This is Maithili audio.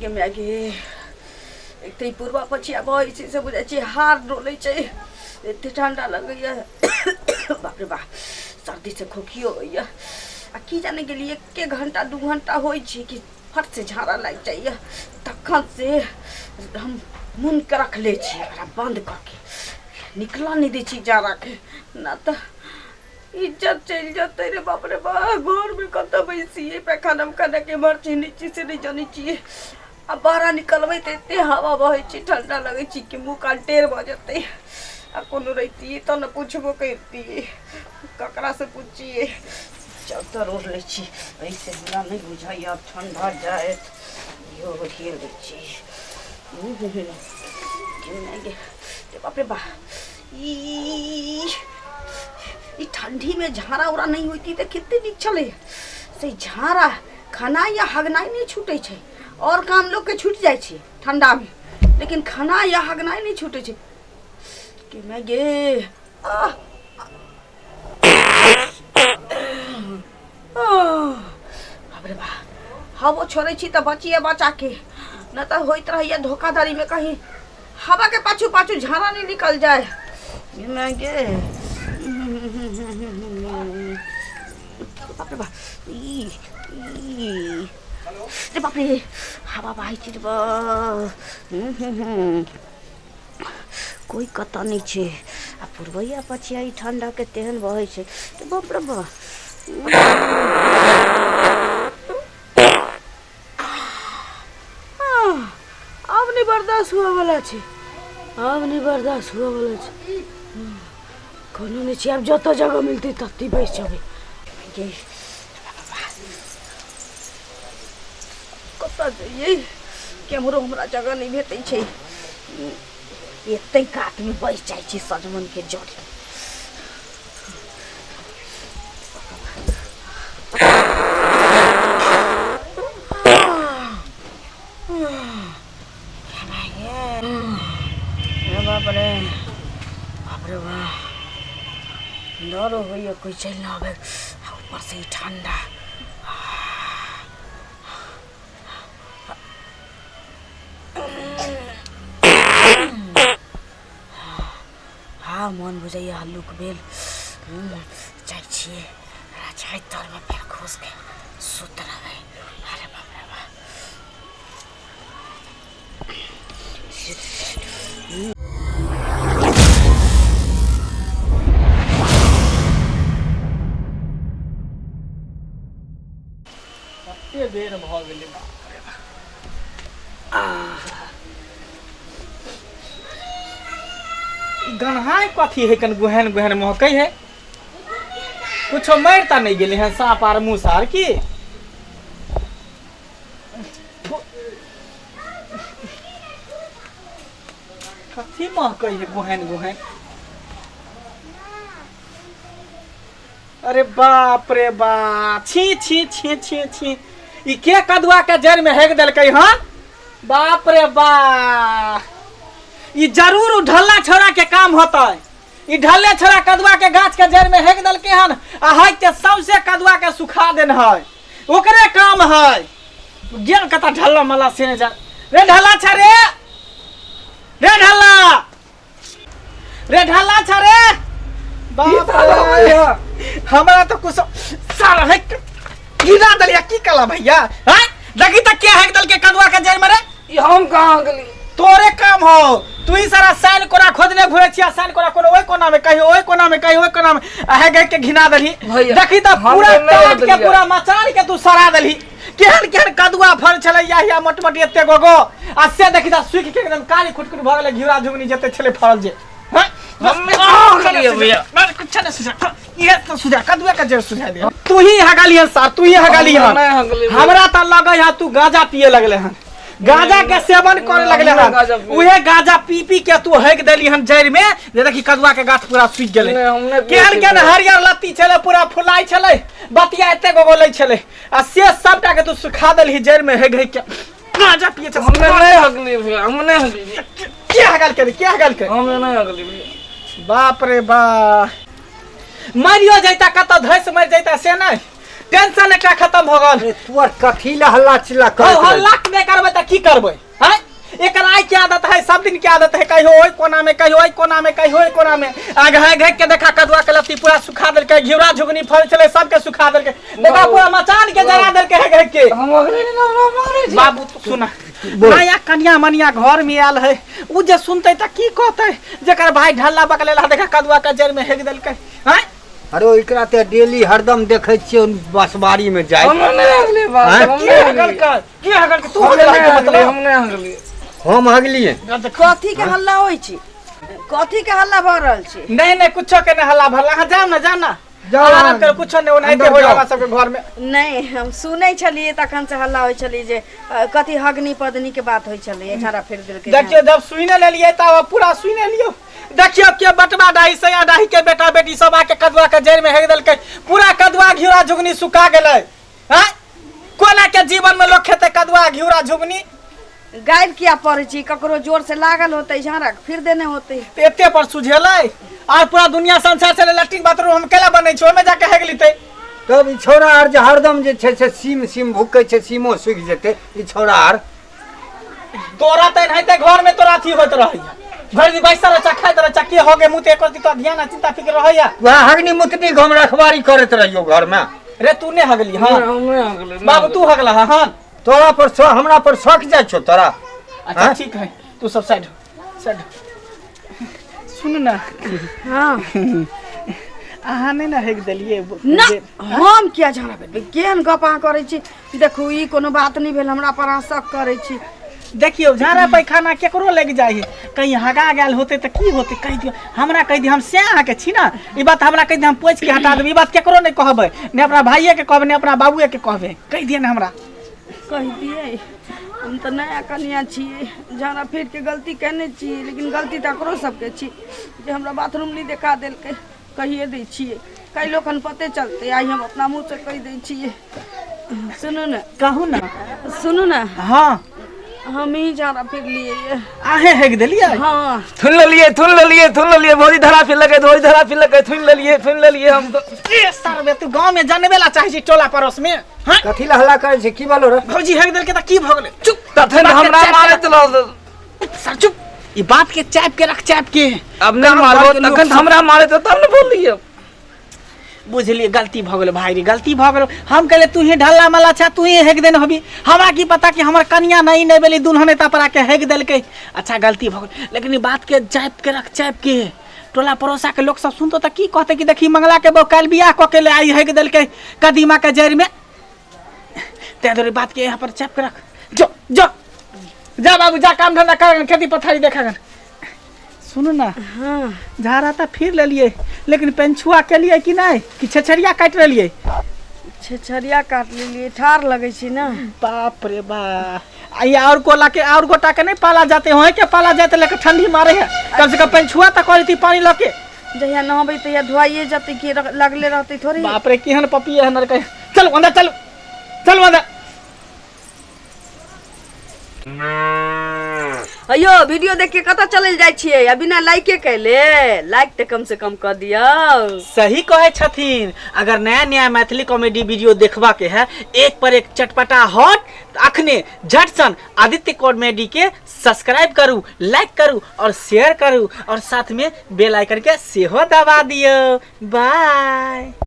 गे माय गे, एक तऽ ई पूर्वा पछिया बहै छै से बुझाइ छै हाड़ डोलै छै, एते ठण्डा लगैए। बाप रे बाप, सर्दीसँ खोखियो होइए। आ की जाने गेलियै, एके घण्टा 2 घण्टा होइ छै कि फट से झाड़ा लागि जाइए। तखन से हम मुनिके रखले छी, एकरा बन्द कऽ के निकलऽ नहि दै छी जाड़ाके, नहि तऽ इज्जत चलि जेतै रे बाप रे बाप। घरमे कतऽ बैसियै, पैखाना उखाना केम्हर छै नहि छै से नहि जनै छियै। आ बाहर निकलबै तऽ एते हवा बहै छै, ठण्डा लगै छै कि मुँह कान टेढ़ भऽ जेतै। आ कोनो रहितियै तब ने पुछबो करितियै, ककरासँ पुछियै। चद्दर ओढ़ि लै छी, एहिसँ हमरा नहि बुझाइए आब ठण्डा जायत। इहो ओढ़िए लै छी। बाप रे बाप, ई ई ठंडी में झाड़ा उड़ा नहीं होती तऽ कते नीक छलै। से झाड़ा खानाइ या हगनाइ नहि छूटै छै, आओर काम लोकके छूटि जाइ छै ठंडा में, लेकिन खाना या हगनाइ नहि छूटै छै। कि मैं गे आह बाप रे बाप, हवो छोड़ै छी तऽ बचिए बचाके, नहि तऽ होइत रहैए धोखाधड़ीमे कहीं हवा के पाछू पाछू झाड़ा नहीं निकल जाए। मैं गे बाप रे बाप, ई ई रे बाप रे, हवा बहै छै रे बा। कोइ कतऽ नहि छै आ पुरबैया पछिया ई ठण्डाके तेहन बहै छै तऽ बाप रे बाप। आब नहि बर्दाश्त हुअ वाला छै, आब नहि बर्दाश्त हुअ वाला छै। कोनो नहि छै, आब जतऽ जगह मिलतै ततै बैस जेबै। कतऽ जइयै, केम्हरो हमरा जगह नहि भेटै छै। एतै कातमे बैस जाइ छी सजमनिके जड़ि। बाप रे बाप रे बाप, डर होइए कोइ चलि नहि आबै, आ ऊपरसँ ई ठण्डा। हँ, मन बुझैए हल्लुक भेल। जाइ छियै रजाइ तरमे फेर घुसिके सुत रहबै। अरे बाप रे बाप। कते बेर भऽ गेलै, बाप रे बाप। ई गन्हाइ कथी है? कन गुहन गुहन महकै है। कुछो मरि तऽ नहि गेलै हन साँप आर मूस आर की? कथी महकै है गुहन गुहन? अरे बाप रे बाप, छी छी छी छी छी, ई के कदुआ के जड़ में हेक देलकै हन? बाप रे बाप, ई जरूर उ ढल्ला छोड़ा के काम होतै। ई ढल्ले छोड़ा कदुआ के गाछ के जड़ में हेक देलकै हन आ हेक के सौंसे कदुआ के सुखा देन है, ओकरे काम है। गेल कता ढल्ला मल्ला से नहि जा रे। ढल्ला छ रे, रे ढल्ला, रे ढाला छ रे। बाप रे, हमरा तो कुछ सारा है गिरा दलिया। की कला भैया हैं? देखी त के हेक दल के कदुआ के जड़ में रे। ई हम कहाँ गेली? तोरे काम हो, तू ही सारा साइन कोना खोजने घुरे छिया। साइन कोना कोनो ओइ कोना में कहीं, ओइ कोना में कहीं, ओइ कोना में आहे गए के घिना दलही। भैया, देखी त हम पूरा तो नहीं टाट के बदलिया। पूरा मचान के तू सड़ा दलही। केहन केहन कदुआ फल छलै या या मोट मोट एते गोगो, आ से देखी त सूखि के एकदम कारी खुटखुट भऽ गेलै। घिउरा झुगनी जते छलै फड़ल जे हैं? हम नहीं कहाँ गेलियै भैया? कुछ नहीं सुझा, इहे तो सुझा, कदुआ के जड़ सुझा दे। तू ही हगाली हन सार, तू ही हगाली हन। हम नहीं हगली भैया। हमरा त लगै है तू गांजा पिए लगले हन, गांजा के सेवन करे लगले हम हन। गांजा पिए। उहे गांजा पी पी के तू हक देली हन जड़ में, जे देखी कदुआ के गाछ पूरा सूखि गेलै। नहीं, हम नहीं पिए केहन छी केहन भैया। हरियर लत्ती छलै, पूरा फुलाइ छलै, बतिया एते गोगो लै छलै, आ से सबटा के तू सुखा देलही जड़ में हेग हेग के गांजा पिए छ। हमने नहीं हगली भैया, हम नहीं हगली। के हगल के, के हगल के? हमने नहीं हगली भैया। बाप रे बा, मरियो जैता कतौ धैस मर जैता से नहीं, टेंशन एकटा खत्म भऽ गेल। अरे तू आर कथी ला हल्ला चिल्ला हौ करैत रहै? हल्ला नहि करबै तऽ की करबै हैं? एकर आइ के आदत है, सब दिन के आदत है, कहियो ओहि कोना में, कहियो ओहि कोना में, कहियो ओहि कोना में। आ घाय घाय के देखा कदुआ के लत्ती पूरा सुखा देलकै, घिउरा झुगनी फल छलै सबके सुखा देलकै, देखा पूरा मचान के जरा देलकै है घाय के। हम अगले दिन हमरा मारै छै। बाबू तू सुना, बोल। नया कनिया मनिया घर में आयल है, उ जे सुनते तऽ की कहते, जेकर भाई ढल्ला बकलेला देखा कदुआ के जड़ में हेक देलकै हैं? अरे एकरा तऽ डेली हरदम देखै छियै बसबारी में जाइत। हम नहि हगलियै बाप, आँय? हम की नहि हगल हगलियै। का की हगल के तू हम हगल नहि के हगलियै, मतलब हम नहि हगलियै। हम हगलियै? कथी के हल्ला होइ छै? कथी के हल्ला भऽ रहल छै? नहीं नहीं, कुछो के नहीं हल्ला भरला। अहाँ जाओ ना, जाओ ना, जाओ। आराम करो, कुछो नहीं ओनाहिते अंदर होय जाओ। हमरा सबके घर में। नहि, हम सुनै छलियै तखन से हल्ला होइ छलै जे कथी हगनी पदनी के बात होइ छलै, झाड़ा फेर देलकै। देखियो जब सुने लेलियै तब पूरा सुने लियो। देखियो के बटवा डाही सैया डाही के बेटा बेटी सब आके कदुआ के जड़ में हेक देलकै, पूरा कदुआ घिउरा झुगनी सुखा गेलै हैं? कोना के जीवन में लोग खेते कदुआ घिउरा झुगनी? गारि किया पड़ै छी? ककरो जोर से लागल होतै, झाड़ा फिर देने होतै। तऽ एते पर सुझेलै आर पूरा दुनिया संसार से लैट्रिन बाथरूम हम केला बनै छी, ओहिमे जाके हेग लेतै। तब ई छौड़ा आर जे हरदम जे छै से सीम सीम भुकै छै, सीमो सुखि जेतै ई छौड़ा आर। तोरा तऽ एनाहिते घर में तोरा अथी होइत रहैया, भरि दिन बैसल रहै खाइत रहै, के हो गे मुँह ते एको तो ध्यान आ चिंता फिक्र रहैया। वएह हगनी मुतनी के हम रखवारी करैत रहियौ घर में। रे तू नहि हगली? हाँ। हम नहि हगलियै। बाबू तू हगला? हाँ। तोरा पर हमरा पर शक जाइ छौ तोरा? अच्छा। हाँ? ठीक है, तू सब साइड हो, साइड हो। सुन ना। हाँ। अहाँ नहि ने हेक देलियै? ना, हम किया झाड़ा फेरबै? केहन गप अहाँ करै छी? देखू, ई कोनो बात नहि भेल, हमरा पर अहाँ शक करै छी। देखियौ, झाड़ा पैखाना केकरो लागि जाइ है, कहीं हगा गेल होतै तऽ की होतै? कहि दियौ हमरा, कहि दियौ, हम से अहाँके छी ना, ई बात हमरा कहि दियौ, हम पोछि के हटा देबै। ई बात केकरो नहि कहबै, ने अपना भाइये के कहबै, ने अपना बाबुए के कहबै। कहि दियौ ने हमरा। कहि दियै, हम तऽ नया कनिया छियै, झाड़ा फेर के गलती केने छियै, लेकिन गलती तऽ एकरो सबके छी जे हमरा बाथरूम नहि देखा देलकै। कहिए दै छियै, काल्हि खन पते चलतै। आइ हम अपना मुँहसँ कहि दै छियै। सुनू ने। कहू ने। सुनू ने। हाँ। हम ही झाड़ा फिर लिए। अहें हेक देलियै? हाँ। थुन लेलियै, थुन लेलियै, थुन लेलियै। भौजी धरा फिर लगे, भौजी धरा फिर लगे, थुन लेलियै, थुन लेलियै हम तऽ। ए सार, तू गाँव में जनबे ला चाहै छी टोला पड़ोस में? हाँ? कथी ला हल्ला करै छै? की बोलो रे? भौजी हेक देलकै तऽ की भऽ गेलै? चुप। तखन बात के हमरा चापि मारैत रहल। सर चुप, ई बात के चापि के रख, चापि के। अब नहि गाँव मारबो। घरके लोक तखन सब- हमरा मारैत तब ने बोललियै। बुझलियै, गलती भऽ गेल भाई रे, गलती भऽ गेल। हम कहले तू ही ढल्ला मल्ला छा, तू ही हेक देने हबी। हमरा की पता कि हमर कनिया नहीं नहीं भेली दुल्हन एता पर आके हेक देलकै। अच्छा, गलती भऽ गेल, लेकिन ई बात के चापि के रख, चापि के। टोला पड़ोसा के लोक सब सुनतो तऽ की कहते कि देखी मंगला के बहू काल्हि बियाह कऽ के ले आई, हेक देलकै कदीमा के जड़ि में। ताहि दुआरे बात के यहाँ पर चापि के रख। जो जो, जा बाबू जा, काम धंधा कर, खेती पथारी देखागन। सुनू ना। हाँ। झाड़ा तऽ फिर लेलियै, लेकिन पेंछुआ केलियै कि नहि, कि छेछरिया काटि लेलियै? छेछरिया काट लेलियै, ठार लगै छै ने। बाप रे बाप, आ ये और कोला के और गोटा के नहीं पाला जाते हो के पाला जाते लेके ठंडी मारे है, कम से कम पेंछुआ तक करती पानी लके। जहिया नहबै तहिया धोआइए जेतै कि लगले रहतै थोड़े? बाप रे, केहन पपिए है नरक। चलो अंदर, चलो चलो अंदर। अयो, वीडियो देख के कतऽ चलल जाइ छियै आ बिना लाइके कैले? लाइक तऽ कम से कम कऽ दियौ। सही कहे छथिन। अगर नया नया मैथिली कॉमेडी वीडियो देखबा के है, एक पर एक चटपटा हॉट, तऽ अखने झटसन आदित्य कॉमेडी के सब्सक्राइब करू, लाइक करू और शेयर करू और साथ में बेल आइकन के सेहो दबा दियौ। बाय।